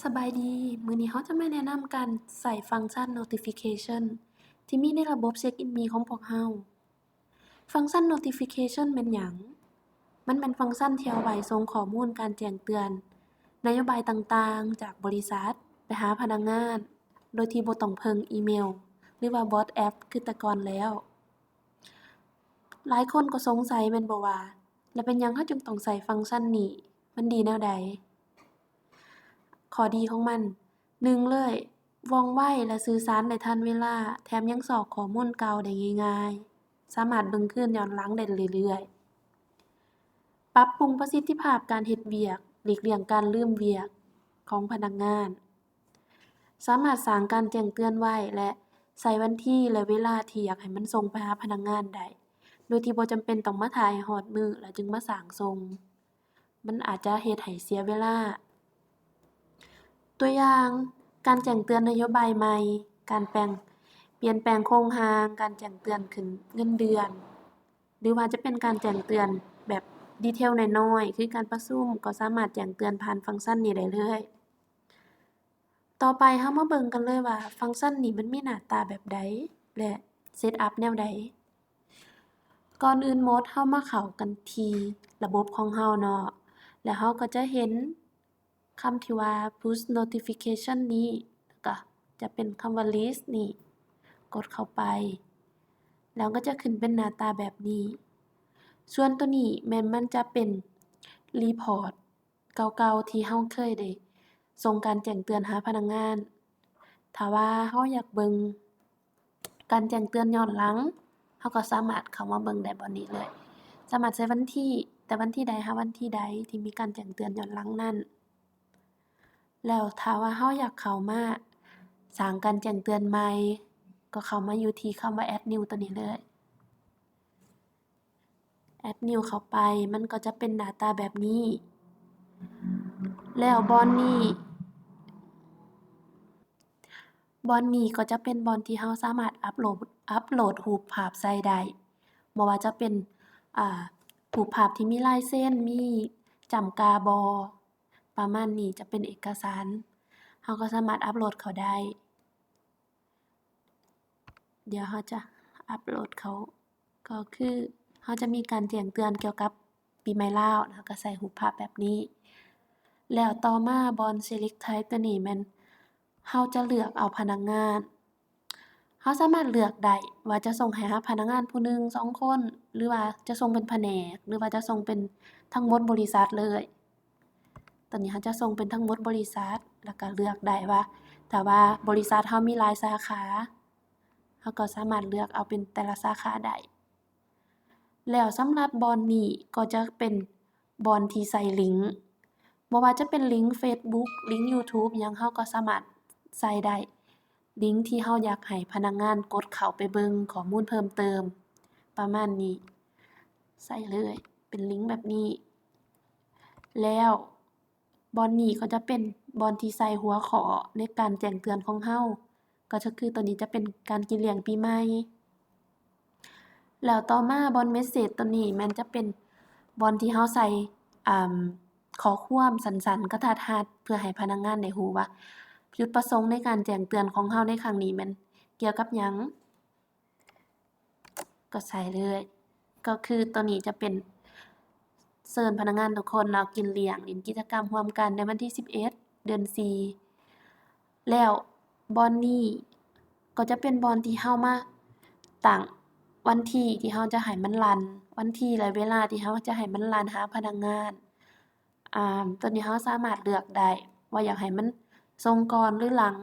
ສະບາຍດີ, ມື້ນີ້ເຮົາຈະມາແນະນຳການໃຊ້ຟັງຊັນ notification ທີ່ມີໃນລະບົບ Check in Me ຂອງພວກເຮົາ. ຟັງຊັນ notification ແມ່ນຫຍັງ? ມັນແມ່ນຟັງຊັນທີ່ເອົາໄວ້ສົ່ງຂໍ້ມູນການແຈ້ງເຕືອນນະໂຍບາຍຕ່າງໆ ຈາກບໍລິສັດໄປຫາພະນັກງານ ໂດຍທີ່ບໍ່ຕ້ອງເພິ່ງອີເມວ ຫຼືວ່າ WhatsApp ຄືແຕ່ກ່ອນແລ້ວ. ຫຼາຍຄົນກໍສົງໄສແມ່ນບໍ່ວ່າ ແລ້ວເປັນຫຍັງເຮົາຈຶ່ງຕ້ອງໃຊ້ຟັງຊັນນີ້? ມັນດີແນວໃດ? ຂໍ້ດີຂອງມັນ, ໜຶ່ງເລີຍ, ວ່ອງໄວ ແລະ ສື່ສານໄດ້ທັນເວລາ, ແຖມຍັງຊອກຂໍ້ມູນເກົ່າໄດ້ງ່າຍໆ, ສາມາດເບິ່ງຄືນຍ້ອນຫຼັງໄດ້ເລື້ອຍໆ. ປັບປຸງປະສິດທິພາບການເຮັດວຽກ, ຫຼີກລ່ຽງການລືມວຽກຂອງພະນັກງານ. ສາມາດສ້າງການແຈ້ງເຕືອນໄວ້ ແລະ ໃສ່ວັນທີ ແລະ ເວລາທີ່ຢາກໃຫ້ມັນສົ່ງໄປຫາພະນັກງານໄດ້ ໂດຍທີ່ບໍ່ຈຳເປັນຕ້ອງມາຖ້າໃຫ້ຮອດມື້ ແລ້ວຈຶ່ງມາສ້າງສົ່ງ. ມັນອາດຈະເຮັດໃຫ້ເສຍເວລາ. ຕົວຢ່າງ, ການແຈ້ງເຕືອນນະໂຍບາຍໃໝ່, ການແປງ, ປ່ຽນແປງໂຄງຮ່າງ, ການແຈ້ງເຕືອນຂຶ້ນເງິນເດືອນ ຫຼືວ່າຈະເປັນການແຈ້ງເຕືອນແບບດີເທວນ້ອຍໆ ຄືການປະຊຸມ ກໍສາມາດແຈ້ງເຕືອນຜ່ານຟັງຊັນນີ້ໄດ້ເລີຍ. ຕໍ່ໄປເຮົາມາເບິ່ງກັນເລີຍວ່າຟັງຊັນນີ້ມັນມີໜ້າຕາແບບໃດ ແລະ ເຊັດອັບແນວໃດ. ກ່ອນອື່ນໝົດເຮົາມາເຂົ້າກັນທີ່ລະບົບຂອງເຮົາເນາະ ແລ້ວເຮົາກໍຈະເຫັນຄຳທີ່ວ່າ Push Notification ນີ້ ແລ້ວກໍຈະເປັນຄຳວ່າ List ນີ້ ກົດເຂົ້າໄປ ແລ້ວກໍຈະຂຶ້ນເປັນໜ້າຕາແບບນີ້. ສ່ວນຕົວນີ້ແມ່ນມັນຈະເປັນ Report ເກົ່າໆ ທີ່ເຮົາເຄີຍໄດ້ສົ່ງການແຈ້ງເຕືອນຫາພະນັກງານ. ຖ້າວ່າເຮົາຢາກເບິ່ງການແຈ້ງເຕືອນຍ້ອນຫຼັງ, ເຮົາກໍສາມາດເຂົ້າມາເບິ່ງໄດ້ບ່ອນນີ້ເລີຍ. ສາມາດໃສ່ວັນທີ, ແຕ່ວັນທີໃດຫາວັນທີໃດທີ່ມີການແຈ້ງເຕືອນຍ້ອນຫຼັງນັ້ນ. ແລ້ວຖ້າວ່າເຮົາຢາກເຂົ້າມາສ້າງການແຈ້ງເຕືອນໃໝ່, ກໍເຂົ້າມາຢູ່ທີ່ຄຳວ່າ Add New ຕົວນີ້ເລີຍ. Add New ເຂົ້າໄປ ມັນກໍຈະເປັນໜ້າຕາແບບນີ້. ແລ້ວບ່ອນນີ້, ບ່ອນນີ້ກໍຈະເປັນບ່ອນທີ່ເຮົາສາມາດອັບໂຫຼດ, ອັບໂຫຼດຮູບພາບໃສ່ໄດ້. ບໍ່ວ່າຈະເປັນ, ອ່າ, ຮູບພາບທີ່ມີລາຍເຊັນ, ມີຈ້ຳກາບໍ, ປະມານນີ້, ຈະເປັນເອກະສານ, ເຮົາກໍສາມາດອັບໂຫຼດເຂົ້າໄດ້. ດຽວເຮົາຈະອັບໂຫຼດເຂົ້າ, ກໍຄືເຮົາຈະມີການແຈ້ງເຕືອນກ່ຽວກັບປີໃໝ່ລາວ, ເຮົາກໍໃສ່ຮູບພາບແບບນີ້. ແລ້ວຕໍ່ມາບ່ອນ Select Type ຕົວນີ້ແມ່ນເຮົາຈະເລືອກເອົາພະນັກງານ. ເຮົາສາມາດເລືອກໄດ້ວ່າຈະສົ່ງໃຫ້ຫາພະນັກງານຜູ້ໜຶ່ງ, ສອງຄົນ, ຫຼືວ່າຈະສົ່ງເປັນພະແນກ, ຫຼືວ່າຈະສົ່ງເປັນທັງໝົດບໍລິສັດເລີຍ. ຕອນນີ້ເຮົາຈະສົ່ງເປັນທັງໝົດບໍລິສັດ ແລ້ວກໍເລືອກໄດ້ວ່າ ຖ້າວ່າບໍລິສັດເຮົາມີຫຼາຍສາຂາ ເຮົາກໍສາມາດເລືອກເອົາເປັນແຕ່ລະສາຂາໄດ້. ແລ້ວສຳລັບບ່ອນນີ້ກໍຈະເປັນບ່ອນທີ່ໃສ່ລິງ, ບໍ່ວ່າຈະເປັນລິງ Facebook ລິງ YouTube ຫຍັງ ເຮົາກໍສາມາດໃສ່ໄດ້. ລິງທີ່ເຮົາຢາກໃຫ້ພະນັກງານກົດເຂົ້າໄປເບິ່ງຂໍ້ມູນເພີ່ມເຕີມ ປະມານນີ້, ໃສ່ເລີຍ ເປັນລິງແບບນີ້. ແລ້ວບ່ອນນີ້ກໍຈະເປັນບ່ອນທີ່ໃສ່ຫົວຂໍ້ໃນການແຈ້ງເຕືອນຂອງເຮົາ, ກໍຈະຄືຕົວນີ້ຈະເປັນການກິນລ້ຽງປີໃໝ່. ແລ້ວຕໍ່ມາບ່ອນ Message ຕົວນີ້ແມ່ນຈະເປັນບ່ອນທີ່ເຮົາໃສ່, ອ່າ, ຂໍ້ຄວາມສັ້ນໆ ກະທັດຮັດ ເພື່ອໃຫ້ພະນັກງານໄດ້ຮູ້ວ່າຈຸດປະສົງໃນການແຈ້ງເຕືອນຂອງເຮົາໃນຄັ້ງນີ້ແມ່ນກ່ຽວກັບຫຍັງ, ກໍໃສ່ເລີຍ. ກໍຄືຕົວນີ້ຈະເປັນເຊີນພະນັກງານທຸກຄົນເນາະ ກິນລ້ຽງ ຫຼິ້ນກິດຈະກຳຮ່ວມກັນໃນວັນທີສິບເອັດ ເດືອນສີ່. ແລ້ວບ່ອນນີ້ກໍຈະເປັນບ່ອນທີ່ເຮົາມາຕັ້ງວັນທີທີ່ເຮົາຈະໃຫ້ມັນລັນ, ວັນທີ ແລະ ເວລາທີ່ເຮົາຈະໃຫ້ມັນລັນຫາພະນັກງານ. ອາ, ຕົວນີ້ເຮົາສາມາດເລືອກໄດ້ວ່າຢາກໃຫ້ມັນສົ່ງກ່ອນ ຫຼື ຫຼັງ.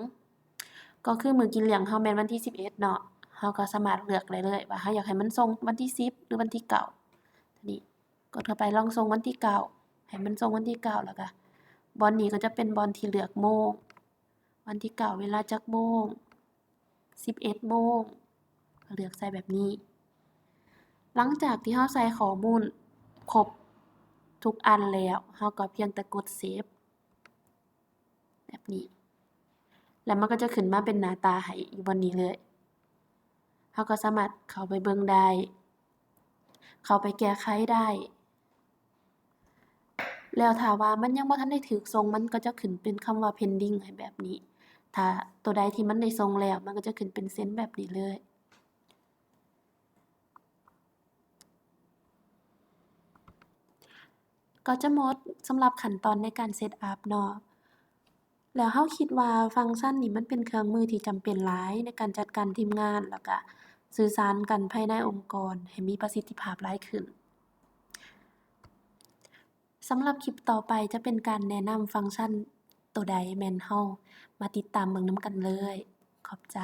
ກໍຄືມື້ກິນລ້ຽງເຮົາແມ່ນວັນທີສິບເອັດເນາະ, ເຮົາກໍສາມາດເລືອກໄດ້ເລີຍວ່າເຮົາຢາກໃຫ້ມັນສົ່ງວັນທີສິບ ຫຼື ວັນທີເກົ້າ. ນີ້ ກົດເຂົ້າໄປ ລອງສົ່ງວັນທີເກົ້າ, ໃຫ້ມັນສົ່ງວັນທີເກົ້າ ແລ້ວກະບ່ອນນີ້ກໍຈະເປັນບ່ອນທີ່ເລືອກໂມງ, ວັນທີເກົ້າເວລາຈັກໂມງ, ສິບເອັດໂມງ, ກໍເລືອກໃສ່ແບບນີ້. ຫຼັງຈາກທີ່ເຮົາໃສ່ຂໍ້ມູນຄົບທຸກອັນແລ້ວ, ເຮົາກໍພຽງແຕ່ກົດເຊບ ແບບນີ້ ແລ້ວມັນກໍຈະຂຶ້ນມາເປັນໜ້າຕາໃຫ້ຢູ່ບ່ອນນີ້ເລີຍ. ເຮົາກໍສາມາດເຂົ້າໄປເບິ່ງໄດ້, ເຂົ້າໄປແກ້ໄຂໄດ້. ແລ້ວຖ້າວ່າມັນຍັງບໍ່ທັນໄດ້ຖືກສົ່ງ ມັນກໍຈະຂຶ້ນເປັນຄຳວ່າ ເພນດິງ ໃຫ້ແບບນີ້. ຖ້າໂຕໃດທີ່ມັນໄດ້ສົ່ງແລ້ວ ມັນກໍຈະຂຶ້ນເປັນເຊັ່ນແບບນີ້ເລີຍ. ກໍຈະໝົດສຳລັບຂັ້ນຕອນໃນການເຊັດອັບເນາະ. ແລ້ວເຮົາຄິດວ່າຟັງຊັນນີ້ມັນເປັນເຄື່ອງມືທີ່ຈຳເປັນຫຼາຍໃນການຈັດການທີມງານ ແລ້ວກະສື່ສານກັນພາຍໃນອົງກອນໃຫ້ມີປະສິດທິພາບຫຼາຍຂຶ້ນ. ສຳລັບຄລິບຕໍ່ໄປຈະເປັນການແນະນຳຟັງຊັນໂຕໃດແມ່ນເຮົາມາຕິດຕາມເບິ່ງນຳກັນເລີຍ. ຂອບໃຈ.